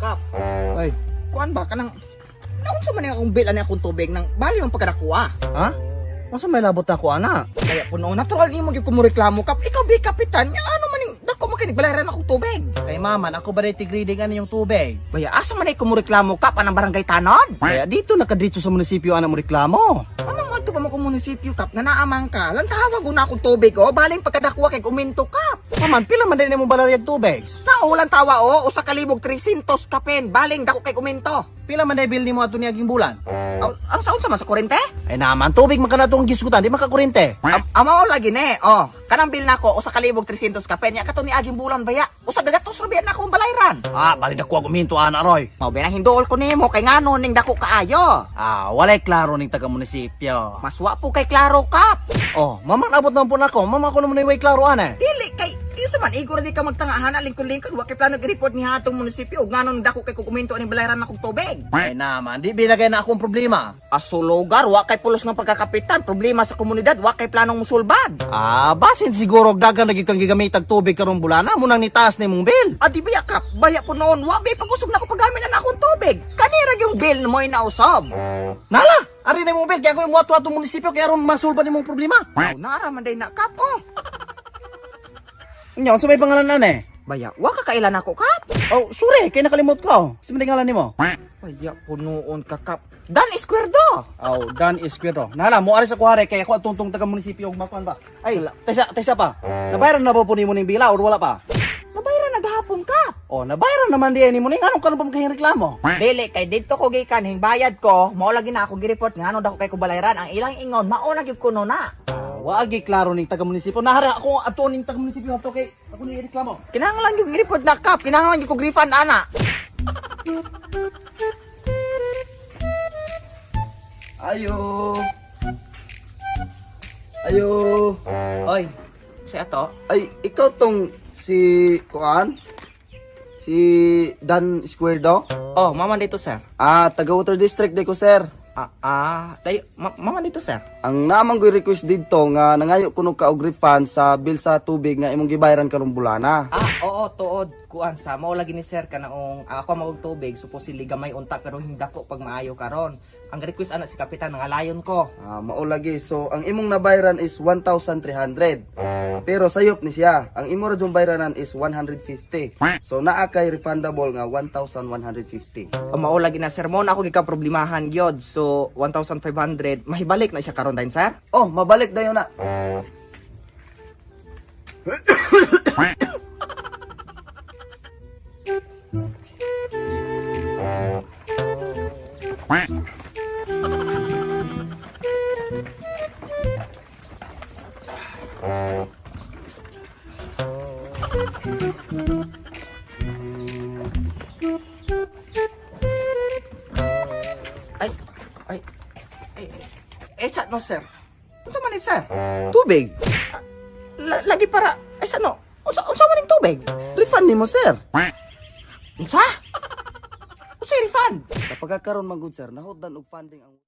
Kap, Ay, kuan ba kanang naunsa man ni akong bill ani akong tubig nang bali man pagkadakuha. Ha? Unsa may labot na ako ana? Kaya puno natural nimo gyud ko reklamo, Kap. Ikaw bi kapitan, nya ano man ning dako man kini balaran akong tubig. Kay maman, ako ba tigreading ani yung tubig? Baya asa man ay kumureklamo, Kap, anang barangay tanod? Kaya dito nakadritso sa munisipyo ana mo reklamo. Mama mo pa mo kong munisipyo, Kap, nga naamang ka. Lantawag na akong tubig oh, baling pagkadakuha kay uminto, Kap. Maman, pila man din mo balaryag tubig? Naulan tawa oh, usa ka libog 300 kapin, baling dako kay uminto. Pila man day bill nimo ato niaging bulan? Aw, ang saon sa man sa kurente? Ay naman, tubig man kana tong gisgutan, di makakurente. Ama lagi ne. Oh, kanang bill nako usa ka libog 300 kapin, nya kato ni aging bulan baya. Usa gagatos ra biya na akong balayran. Ah, bali dako ako minto ana roy. Mao ba nang hinduol ko nimo kay ngano ning dako kaayo. Ah, walay klaro ning taga munisipyo. Mas wa po kay klaro, Kap. Oh, mamang abot naman po nako. Mama ko naman way klaro ana. Dili kay iyo sa man igor di ka magtangahan lingkod-lingkod wa kay plano gi-report ni hatong munisipyo ug ngano ning dako kay kukumento aning balayran akong tubig. Ay naman, di binagay na akong problema. Asulugar wa kay pulos ng pagkakapitan, problema sa komunidad wa kay planong musulbad. Ah, basin siguro og dagan lagi kang gigamitag tubig karong bulana mo nang nitaas ni mong bill. Adi baya, Kap, baya po noon wa may pagusog na ko paggamit na akong tubig. Kanira yung bill mo inausab. Nala, ari na imong bill kaya ako imuato atong munisipyo kaya aron masulbad imong problema. Aw, nara man day na, Kap, oh. Nya, unsa may pangalan ane? Baya, wa ka kailan ako, Kap. Oh, sorry, kay nakalimot ko. Sa man ngalan nimo? Baya po noon ka, Kap. Dan Esquerdo. Oh, Dan Esquerdo. Nala, mo ari sa kuhare kay ako atong taga munisipyo og makuan ba. Ay, taysa, taysa pa. Nabayaran na ba po nimo ning bila or wala pa? Nabayran naghapon, Kap. Oh, nabayaran naman di nimo ning anong karon pa makahing reklamo? Dili kay didto ko gikan hing bayad ko, mao lagi na ako gi-report nga ano dako kay kubalayran ang ilang ingon mao na gyud kuno na. Ah, waagi klaro ning taga munisipyo. Nahara ako ato ning taga munisipyo ato kay ako ni reklamo. Kinahanglan gyud gi-report na, Kap, kinahanglan gyud ko refund ana. Ayo. Ayo. Oy, si ato. Ay, ikaw tong si Kuan? Si Dan Square do? Oh, mama dito, sir. Ah, taga Water District di ko, sir. Ah, ah, tayo, mama dito, sir. Ang namang ko'y request didto nga nangayo kuno ka og refund sa bill sa tubig nga imong gibayaran karong bulana. Ah, oo, tuod kuan sa mao lagi ni sir kanaong ang ako maog tubig supposedly gamay unta pero hindako pag maayo karon. Ang request ana si kapitan nga layon ko. Ah, mao lagi. So, ang imong nabayaran is 1,300. Pero sayop ni siya. Ang imo ra jung bayranan is 150. So, naa kay refundable nga 1,150. O mao lagi na sir, mo na ako gikaproblemahan gyud. So 1,500 mahibalik na siya karon dayon, sir. Oh, mabalik dayon na. Ay, ay, ay, eh, sa no, sir? Unsa man ni, sir? Tubig. Lagi para, ay, sa no? Unsa man ning tubig? Refund nimo, sir. Unsa? Unsa refund? Sa pagkakaroon man gud sir, nahutdan og funding ang